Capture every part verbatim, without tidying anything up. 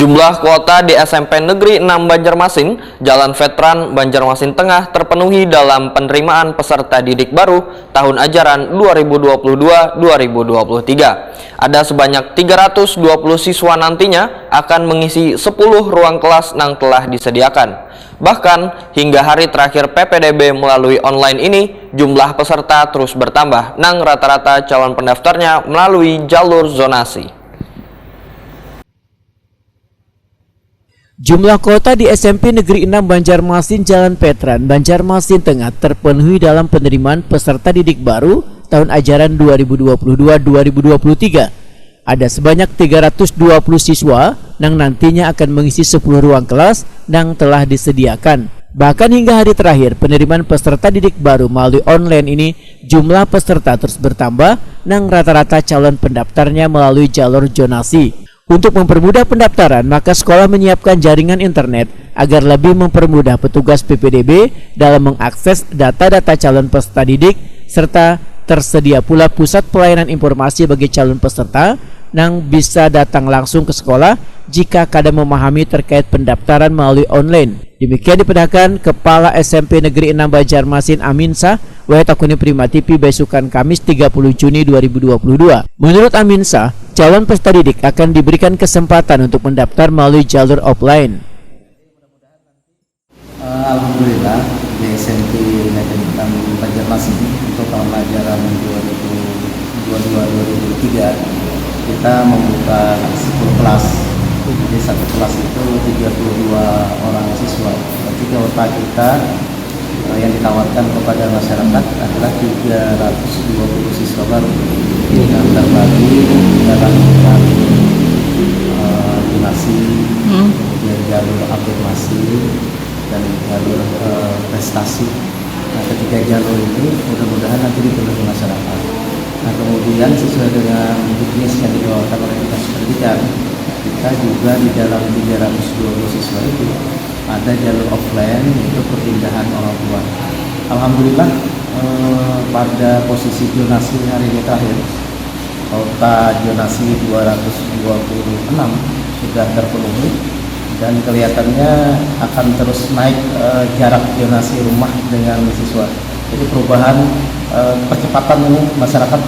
Jumlah kuota di S M P Negeri enam Banjarmasin, Jalan Veteran, Banjarmasin Tengah terpenuhi dalam penerimaan peserta didik baru tahun ajaran dua ribu dua puluh dua dua ribu dua puluh tiga. Ada sebanyak tiga ratus dua puluh siswa nantinya akan mengisi sepuluh ruang kelas yang telah disediakan. Bahkan, hingga hari terakhir P P D B melalui online ini, jumlah peserta terus bertambah, nang rata-rata calon pendaftarnya melalui jalur zonasi. Jumlah kuota di S M P Negeri enam Banjarmasin Jalan Veteran, Banjarmasin Tengah terpenuhi dalam penerimaan peserta didik baru tahun ajaran dua ribu dua puluh dua dua ribu dua puluh tiga. Ada sebanyak tiga ratus dua puluh siswa nang nantinya akan mengisi sepuluh ruang kelas nang telah disediakan. Bahkan hingga hari terakhir penerimaan peserta didik baru melalui online ini, jumlah peserta terus bertambah nang rata-rata calon pendaftarnya melalui jalur zonasi. Untuk mempermudah pendaftaran, maka sekolah menyiapkan jaringan internet agar lebih mempermudah petugas P P D B dalam mengakses data-data calon peserta didik, serta tersedia pula pusat pelayanan informasi bagi calon peserta nang bisa datang langsung ke sekolah jika kada memahami terkait pendaftaran melalui online. Demikian dipedahkan Kepala S M P Negeri enam Banjarmasin Aminsah, wayah takuni Prima T V baisukan Kamis tiga puluh Juni dua ribu dua puluh dua. Menurut Aminsah, calon peserta didik akan diberikan kesempatan untuk mendaftar melalui jalur offline. Eh, Alhamdulillah, di S M P Negeri enam Banjarmasin untuk tahun ajaran dua ribu dua dua dua ribu tiga, kita membuka sepuluh kelas. Jadi, satu kelas itu tiga puluh dua orang siswa. Berarti kuota kita, eh, yang ditawarkan kepada masyarakat adalah tiga ratus dua puluh siswa baru yang terbagi dalam jalur, eh, zonasi, kemudian jalur afirmasi, dan jalur, eh, prestasi. Nah, ketiga jalur ini mudah-mudahan nanti dipenuhi masyarakat. Nah, kemudian, sesuai dengan juknis yang dikeluarkan oleh Dinas Pendidikan, kita juga di dalam tiga ratus dua puluh siswa itu ada jalur offline, yaitu perpindahan orang tua. Alhamdulillah, eh, pada posisi zonasi hari ini terakhir, kuota zonasi dua ratus dua puluh enam sudah terpenuhi, dan kelihatannya akan terus naik, eh, jarak zonasi rumah dengan siswa. Jadi, perubahan, eh, percepatan ini, masyarakat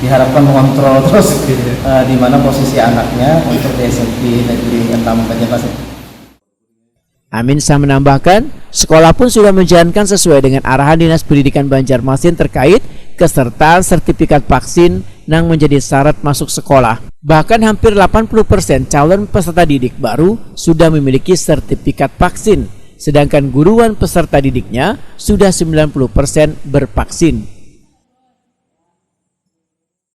diharapkan mengontrol terus, eh, di mana posisi anaknya untuk di S M P Negeri enam Banjarmasin. Aminsah menambahkan, sekolah pun sudah menjalankan sesuai dengan arahan Dinas Pendidikan Banjarmasin terkait kesertaan sertifikat vaksin nang menjadi syarat masuk sekolah. Bahkan hampir delapan puluh persen calon peserta didik baru sudah memiliki sertifikat vaksin, sedangkan guruan peserta didiknya sudah sembilan puluh persen bervaksin.